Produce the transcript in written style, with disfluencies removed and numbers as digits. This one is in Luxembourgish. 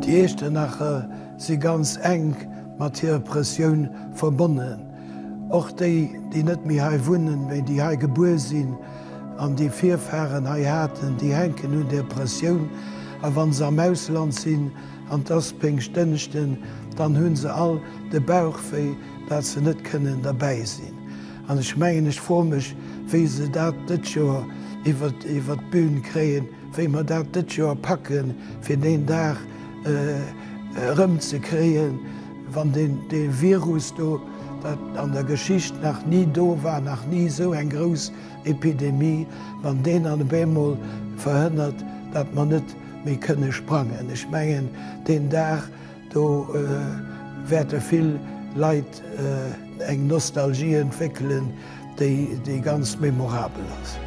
Déi Iechternacher si ganz enk mat hirer Prëssioun verbonnen. Och déi, déi net méi hei wunnen, mee déi hei gebuer sinn an déi Virfahren hei haten, déi hänken un där Prëssioun. A wa se am Ausland sinn an 't ass Péngschtdënschden, dann hu se all de Bauchwéi, dat se net kënnen derbäi sinn. An ech mengen, ech froe mech, wéi se dat dët Joer iwwer d'Bühn kréien, wéi mer dat dët Joer packen, fir deen Dag erëmzekréien, wann deen dee Virus do, dat an der Geschicht nach ni do war, nach ni esou eng grouss Epidemie, wann deen dann op eemol verhënnert, datt mer net méi kënne sprangen. Ech mengen, deen Dag do wäerte vill Leit eng Nostalgie entwéckelen, déi ganz memorabel ass.